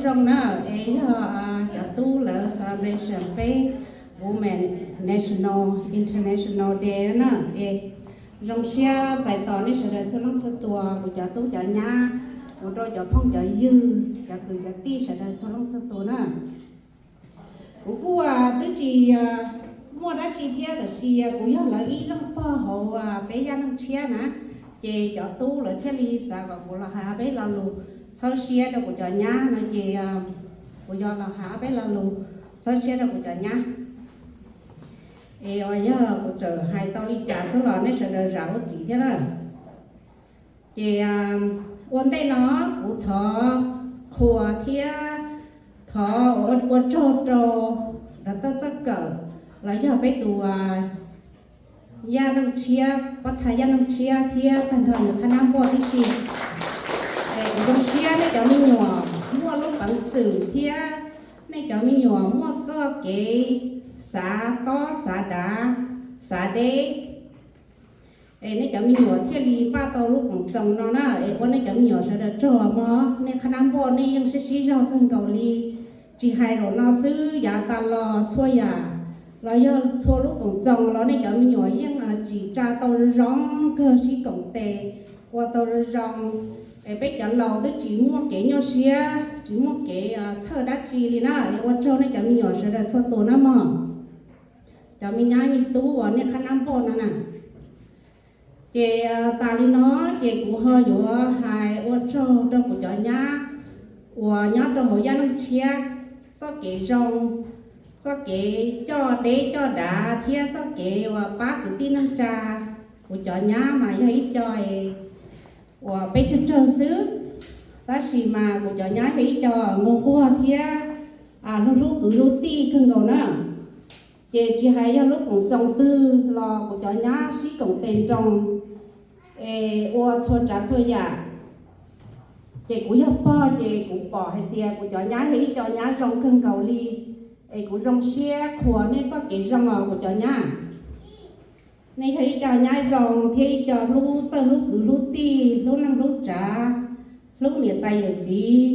Zoo na, es yog cov tub lawv celebration peb Women National International Day na, es zoo siab txais tos nej sawv daws txhua leej txhua tus, kuv cov tub cov nyab, mus rau cov phooj cov ywg, cov kwv cov tij sawv daws txhua leej txhua tus na. Kuv kuj twb tsis muaj dab tsi thiab, tab sis kuv yog lawv ib leeg pog hauv peb Yaj Neej Tshiab na, ces cov tub lawv thiaj li xav kom kuv los hais ob peb lo lus txhawb siab rau kuv cov nyab no ces kuv yuav los hais ob peb lo lus txhawb siab rau kuv cov nyab. Es uas yog kuv txawm hais tau li cas xwb los nej sawv daws zam lub txim thiab na. Ces ua ntej no kuv thov qhuas thiab thov ua tsaug rau Dov Tawj Txoj Kawm los yog peb tus Yaj Neej Tshiab, pab thaj Yaj Neej Tshiab thiab tag nrho nws qhab nab npuaj tib si. Es kuv zoo siab nej cov me nyuam muaj lub peev xwm thiab nej cov me nyuam muaj txoj kev xav tob xav dav xav deb, es nej cov me nyuam thiaj li npaj tau lub koom txoos no na. Es ua nej cov me nyuam sawv daws tsaug mog, nej qhab nab npuaj nej yeej sib sib zog kawg nkaus li. Tsis hais zaum no xwb, yav tas los txhua yam los yog txhua lub koom txoos los nej cov me nyuam yeej tsim tsa tau zoo zoo kawg, sib koom tes ua tau zoo zoo. Es peb cov laus twb tsis muaj kev nyuaj siab, tsis muaj kev txhawj dab tsi li na. Es ua tsaug nej cov me nyuam sawv daws txhua tus na mog, cov me nyab me tub uas nej qhab nab npuaj no na. Ces tas li no ces kuv ho yuav hais ua tsaug rau kuv cov nyab uas nyob rau hauv Yaj Neej Tshiab txoj kev zoo, txoj kev coj deb coj dav thiab txoj kev uas pab kwv tij neej tsa. Kuv cov nyab mas yog ib co uas peb tsawg tsawg xwb, tab sis mas kuv cov nyab yog ib co nquag nquag thiab hlub hlub kwv hlub tij kawg nkaus na. Ces tsis hais yog lub koom txoos twg los kuv cov nyab sib koom tes nroo es ua txhua tsav txhua yam. Ces kuv yog pog ces kuv pom hais tias kuv cov nyab yog ib co nyab zoo kawg nkaus li, es kuv zoo siab qhuas nej txoj kev zoo os kuv cov nyab. Nej yog ib co nyab zoo thiab ib co hlub, txawj hlub kwv hlub tij, hlub neej hlub tsav, hlub niam tais yawm txiv,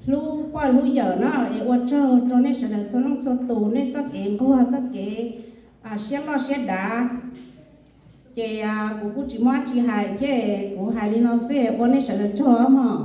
hlub pog hlub yawm na. Es ua tsaug rau nej sawv daws txhua leej txhua tus nej txoj kev nquag txoj kev siab loj siab dav. Ces kuv kuj tsis muaj dab tsi hais thiab, kuv hais li no xwb, ua nej sawv daws tsaug mog.